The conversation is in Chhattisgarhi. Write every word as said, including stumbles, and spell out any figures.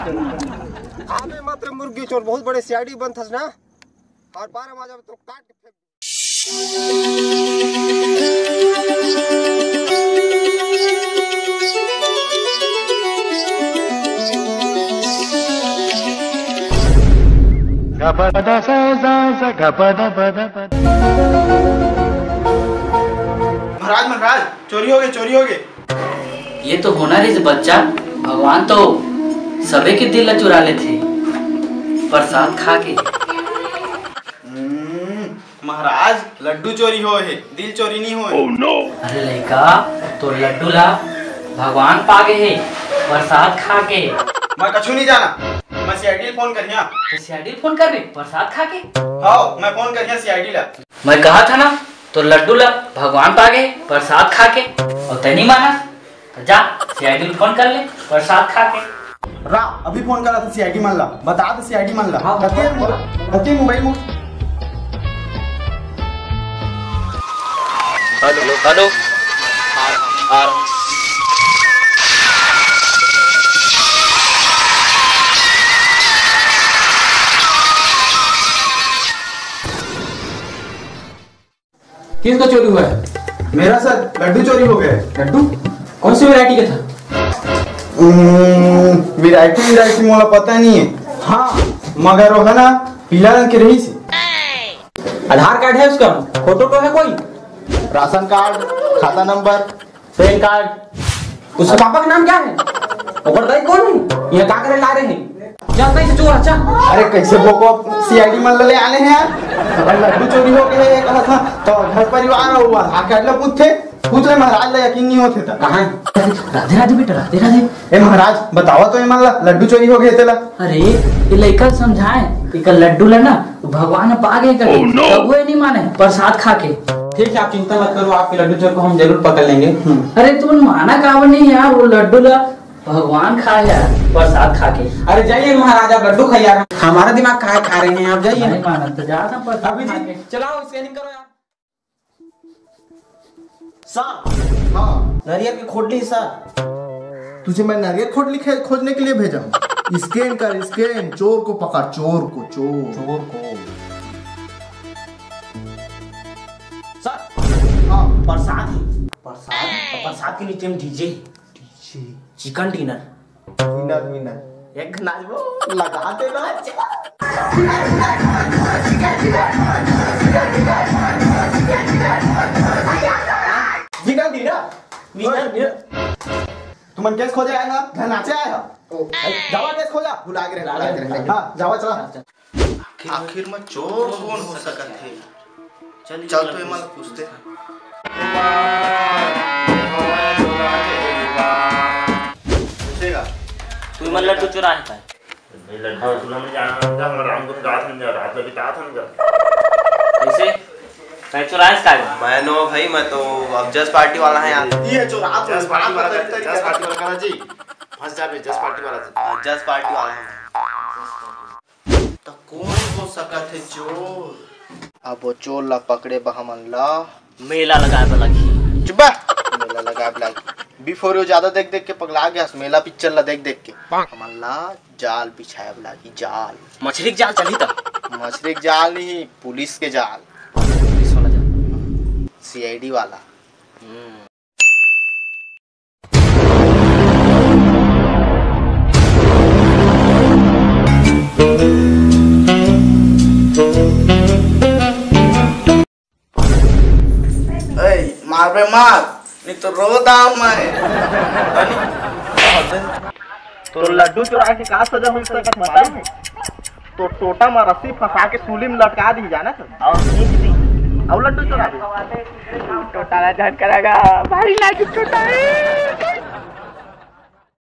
आबे मात्र मुर्गी चोर, बहुत बड़े सीआईडी बनथस ना, और बारह बजे तो काट के फेंक। महाराज, महाराज, चोरी हो गए, चोरी हो गए। ये तो होना रहिस बच्चा, भगवान तो सबे के दिल ला चुरा लेथे, प्रसाद खा के। हम्म, महाराज, लड्डू चोरी होए हे, दिल चोरी नहीं होए। अरे लइका, तो लड्डू ला भगवान पा गे हे, प्रसाद खा के। मैं कछु नहीं जाना, मैं सीआईडी फोन करिया। तो सीआईडी फोन कर रहे, प्रसाद खा के? हाँ, मैं फोन करिया सीआईडी ला। मैं कहा था ना, तो लड्डू ला भगवान पा गे, प्रसाद खा के, और तै नहीं माना। तो जा, सीआईडी फोन कर ले, प्रसाद खा के। रा, अभी फोन करा था सीआईडी मन ला, बता दे सीआईडी मन ला। हाँ, कते हाँ। मोबाइल, कते मोबाइल मो-, हेलो, हेलो। आ रहा हूँ। किसका चोरी हुआ है? मेरा सर, लड्डू चोरी हो गया है। लड्डू? कौन सी वैरायटी का था? वैरायटी वैरायटी मोला पता नहीं है। हाँ, मगर वो है ना, पीला रंग के रहिस। आधार कार्ड है उसका? फोटो तो है कोई? राशन कार्ड, खाता नंबर, पैन कार्ड। उसके पापा का नाम क्या है? ओकर दाई कौन है? यहाँ का करे ला रहे हैं? जा, कहीं से चोर, अच्छा। अरे, कैसे बोको सीआईडी मन ले आने हैं यार? अगर लड्डू चोरी हो गए, ये कहा था, तो घर परिवार हुआ, आके अगला पूछते, पूछ ले महाराज ला यकीन नहीं होते था। कहाँ है? राधे राधे बेटा, राधे राधे। ए महाराज, बतावा तो ये मन ला, लड्डू चोरी हो गए तेला। अरे, ये लइका समझाए, एक लड्डू ला ना, भगवान पा गए कर, तब वो नहीं माने, प्रसाद खा के। ठीक है, आप चिंता मत करो, आपके लड्डू चोर को हम जरूर पकड़ लेंगे। अरे, तुम माना काबर नहीं यार, वो लड्डू ला भगवान खाए यार, प्रसाद खा के। अरे जाइए महाराज, आप लड्डू खाइए यार, हमारा दिमाग खाए खा रहे हैं आप, जाइए। नहीं माना तो जा, हम प्रसाद अभी खा जी, के। चलाओ, स्कैनिंग करो यार। सर, हाँ। नारियल की खोडली सर। तुझे मैं नारियल खोडली खे-, खोजने के लिए भेजा हूँ? स्कैन कर, स्कैन। चोर को पकड़, चोर को, चोर। चोर को। सर, हाँ। प्रसाद है। प्रसाद? और प्रसाद के नीचे में DJ. DJ. Chicken dinner. Dinner winner. एक नाच वो। लगा दे ना। Chicken dinner. Winner, winner. तुमन केस खोजे आए हो, घर नाचे आए हो? ओ। जावा केस खोजा। भुला के रहे, भुला के रहे। हाँ, जावा, चला। आखिर, आखिर में चोर कौन हो सकत हे? चल, चल तो एमा पूछते। पूछेगा। तू मन लड्डू चुरा है का? भाई, लड्डू चुरा में जाना, हम राम को जात हम जा, रात में बितात हम जा। कैसे? मैं चुराइस का? मैं नो भाई, मैं तो अब जस पार्टी वाला है यार। ये चोर, आप जस पार्टी वाला, जस पार्टी वाला करा जी। फंस जाबे, जस पार्टी वाला जी। हाँ, जस पार्टी वाला है। त कौन हो सकत हे चोर? अब वो चोर ला पकड़े बर हमन ला मेला लगाए बर लगही। चुप बा। मेला लगाए बर लगही। बिफोर यो ज्यादा देख देख के पगला गया, मेला पिक्चर ला देख देख के। हमन ला जाल बिछाए बर लगही, जाल। मछरी के जाल चलही त? मछरी के जाल नहीं, पुलिस के जाल। पुलिस वाला जाल। सीआईडी वाला। हम्म। ए, मार बे मार, नहीं तो रो दाव मैं। तो लड्डू चुरा के का सजा हो सकत मालूम हे? तो टोटा में रस्सी फंसा के सूली में लटका दी जाना सर। और खींच दी। और लड्डू चुरा दी। टोटा ला झटका लगा, भारी नाजुक टोटा है।